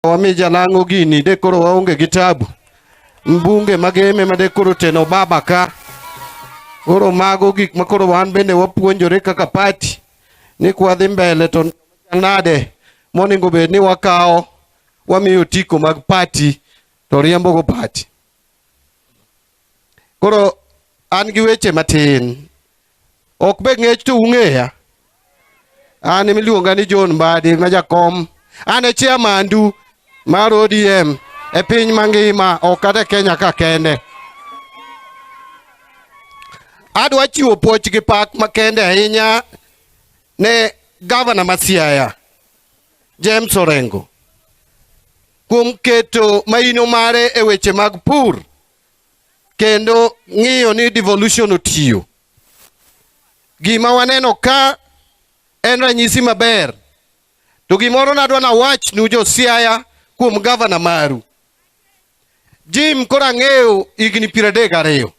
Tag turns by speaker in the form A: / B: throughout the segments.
A: Wami jalang'o gini de koro waonge gi tabu. Mbunge mageme ma de koro teno baba ka. Koro mago gik ma koro wan bende wapuonjore kaka party ni kwadhi mbele to nade monego bed ni wakawo wamiyo otiko mag party to riembogo party. Koro an gi weche matin. Ok be ng'ech to ung'eya. An emiluonga ni John Mbadi ma jakom. An e chairmandu mar ODM e piny mangima ok kata e Kenya ka kende. Adwa chiwo puoch gi pak makende ahinya ne gavana ma Siaya James Orengo kuom keto maino mare e weche mag pur kendo ng'iyo ni devolution otiyo. Gima waneno ka en ranyisi maber. To gimoro nadwa nawachnu jo Siaya kuom gavana maru. Jim koro ang'eyo higni 32.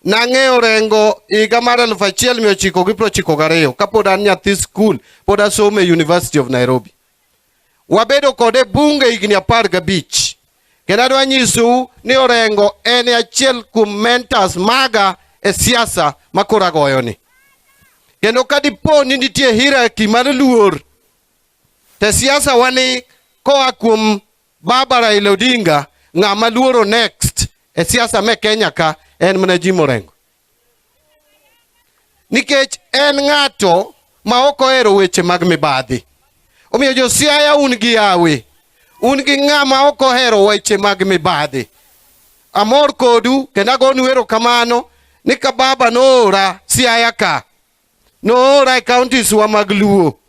A: Nang'eyo Orengo higa mar 1992 kapod an nyathi skul, pod asomo e University of Nairobi. Wabedo kode e bunge higni 15. Kendo adwa nyisou ni Orengo en achiel kuom mentors maga e siasa ma koro agoyoni. Kendo ka dipo ni nitie hierarchy mar luor te siasa wani koa kuom baba Raila Odinga, ng'ama luoro next e siasa me Kenya ka en mana Jim Orengo. Nikech en ng'ato ma ok ohero weche mag mibadhi. Omiyo jo Siaya un gi yawe, un gi ng'ama ok ohero weche mag mibadhi. Amor kodu kendo agonu erokamano ni ka baba noora Siaya ka, noora e counties wa mag Luo.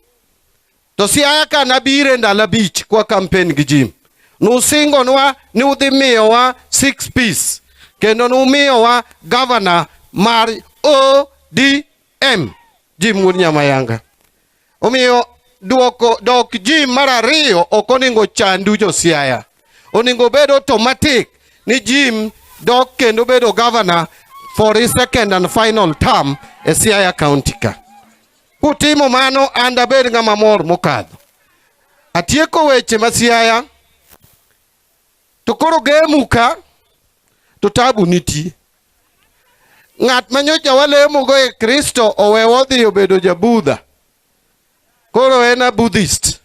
A: To Siaya ka nabire ndalo 5 kwa campaign gi Jim. Nusingonwa ni udhi miyowa 6 piece kendo numiyowa governor mar ODM Jim wuod Nyamayanga. Omiyo duoko dok Jim mar ariyo ok onego chandu jo Siaya. Onego bed automatic ni Jim dok kendo bedo governor for his second and final term e Siaya County ka. Kutimo mano an dabed ng'ama mor mokadho. Atieko weche ma Siaya to koro gemu ka to tabu nitie. Ng'at ma nyocha walemogo e Kristo owewa odhi obedo ja Budha. Koro en a Buddhist.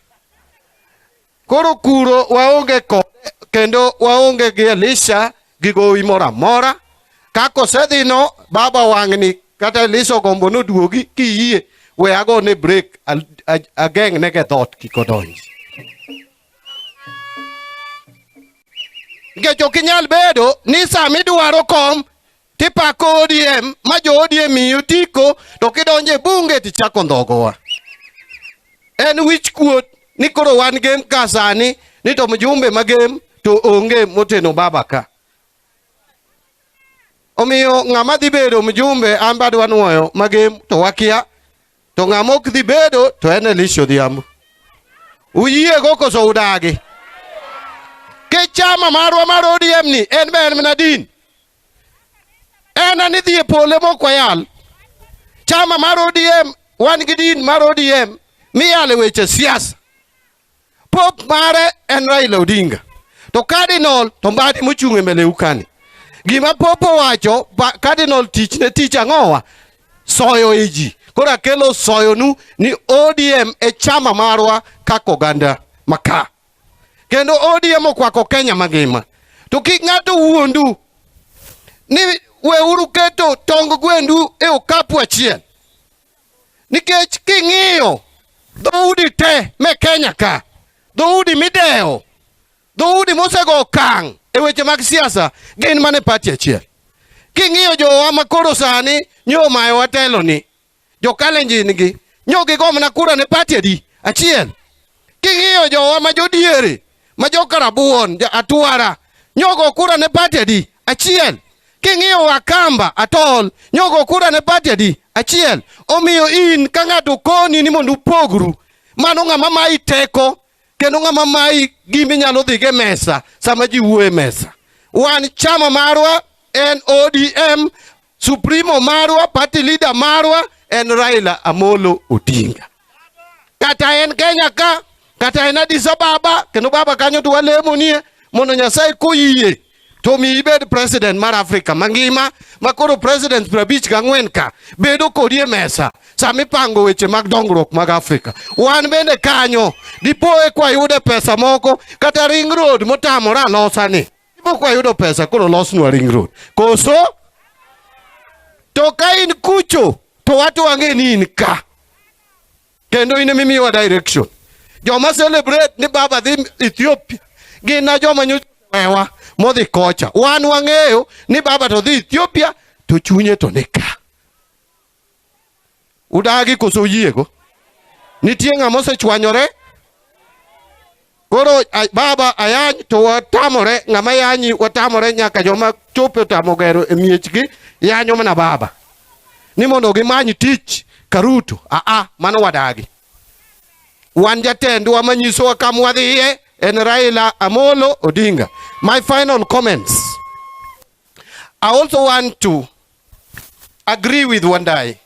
A: Koro kuro waonge kode kendo waonge gi Elisha gi gowi moro amora. Kaka osedhino baba wang'ni kata Elisha ogombo noduogi kiyie we agone break ageng'ne ge dhoot kik odonji. Nikech ok inyal bedo ni sama idwaro kom tipako ODM ma jo ODM miyi otiko to kidonjo e bunge tichako ndhogowa. En wich kuot ni koro wan gem ka sani ni to mjumbe ma gem to onge moteno baba ka. Omiyo ng'ama dhi bedo mjumbe an be adwa nuoyo ma gem to wakia to ng'ama ok dhi bedo to en Elisha Odhiambo. Uyiego koso udagi? Ke chama marwa mar ODM ni en be en mana din. En ani dhi e pole mok wayal. Chama mar ODM wan gi din mar ODM miyale weche siasa. Pop mare en Raila Odinga. To Cardinal to Mbadi mochung' e mbele ukani. Gima Pop owacho, Cardinal tich ne tich ang'owa? Soyo e ji. Koro akelo soyonu ni ODM e chama marwa kaka oganda maka. Kendo ODM okwako Kenya mangima. To kik ng'ato wuondu ni weuru keto tong gwendu e okapu achiel. Nikech king'iyo dhoudi te me Kenya ka, dhoudi midewo, dhoudi mosego okang' e weche mag siasa gin mana e party achiel. King'iyo jowa ma koro sani nyo omayowa telo ni, jo Kalenjin gi, nyo gigo mana kura ne party adi? Achiel. King'iyo jowa ma jodiere, ma jo Karabuon, jo Atwara, nyogo kura ne party adi? Achiel. King'iyo Wakamba, Atol, nyogo kura ne party adi? Achiel. Omiyo in ka ng'ato koni ni mondo upogru, mano ng'ama mayi teko kendo ng'ama mayi gima inyalo dhigo e mesa sama ji wuoyo e mesa. Wan chama marwa en ODM, supremo marwa, party leader marwa en Raila Amolo Odinga. Kata en Kenya ka, Kata en Addis Ababa, kendo baba kanyo to walemonie mondo Nyasaye koyie to mi ibed president mar Afrika mangima ma koro president 54 ka bedo kodi e mesa sama ipango weche mag dongruok mag Afrika. Wan bende kanyo dipo e kwayude pesa moko kata ring road motamore alosa ni. Dipo kwayudo pesa koro losnwa ring road. Koso to ka in kucho to watu wang'e ni in ka. Kendo in emimiyowa direction. Joma celebrate ni baba dhi Ethiopia gin na joma nyocha wewa modhi kocha. Wan wang'eyo ni baba to dhi Ethiopia to chunye to ni ka. Udagi koso uyiego? Nitie ng'ama osechwanyore? Koro baba ayany to watamore, ng'ama yanyi watamore nyaka joma chope otamo gero e miechgi yanyo mana baba. Ni mondo gimany tich karuto. Aa, mano wadagi. Wan jatendwa manyisowa kama wadhiye en Raila Amolo Odinga. My final comments. I also want to agree with Wandai,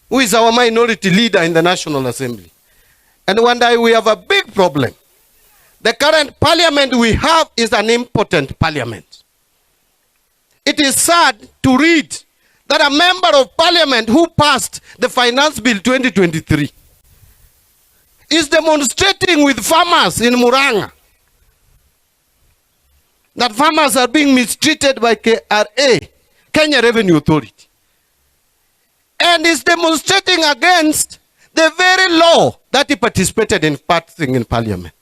A: who is our minority leader in the National Assembly. And Wandai, we have a big problem. The current parliament we have is an impotent parliament. It is sad to read that a member of parliament who passed the Finance Bill 2023 is demonstrating with farmers in Murang'a that farmers are being mistreated by KRA, Kenya Revenue Authority, and is demonstrating against the very law that he participated in passing in parliament.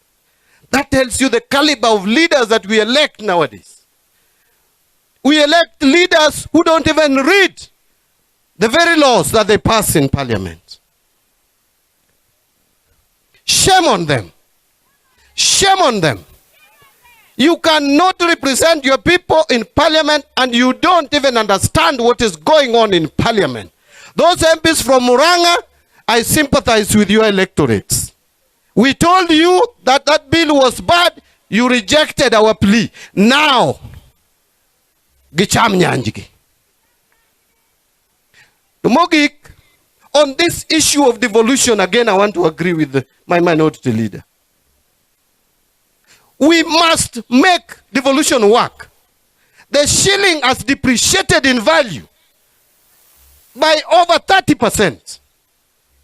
A: That tells you the caliber of leaders that we elect nowadays. We elect leaders who don't even read the very laws that they pass in parliament. Shame on them. Shame on them. You cannot represent your people in parliament and you don't even understand what is going on in parliament. Those MPs from Murang'a, I sympathize with your electorates. We told you that that bill was bad. You rejected our plea. Now, gicham nyanjgi. Mogik, on this issue of devolution, again, I want to agree with my minority leader. We must make devolution work. The shilling has depreciated in value by over 30%.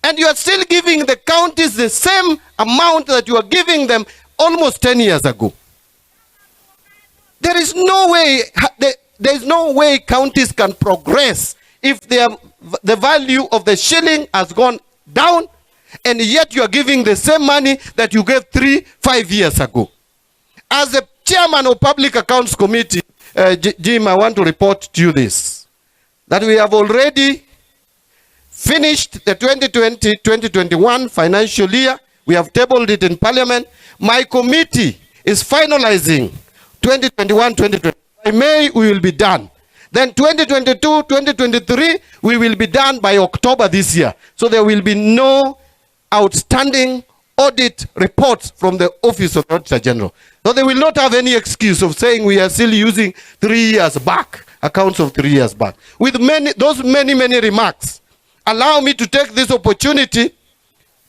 A: And you are still giving the counties the same amount that you are giving them almost 10 years ago. There is no way, there is no way counties can progress if the value of the shilling has gone down, and yet you are giving the same money that you gave 3-5 years ago. As the chairman of Public Accounts Committee, Jim, I want to report to you this, that we have already finished the 2020-2021 financial year. We have tabled it in Parliament. My committee is finalizing 2021-2022. By May, we will be done. Then 2022-2023, we will be done by October this year. So there will be no outstanding audit reports from the Office of the Auditor General. So they will not have any excuse of saying we are still using 3 years back, accounts of 3 years back. With those many, many remarks, allow me to take this opportunity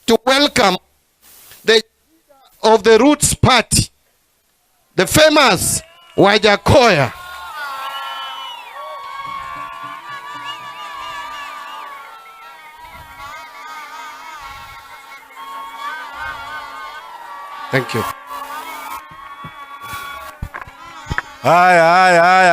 A: to welcome the leader of the Roots Party, the famous Wajackoyah. Thank you.
B: Haya, haya, haya.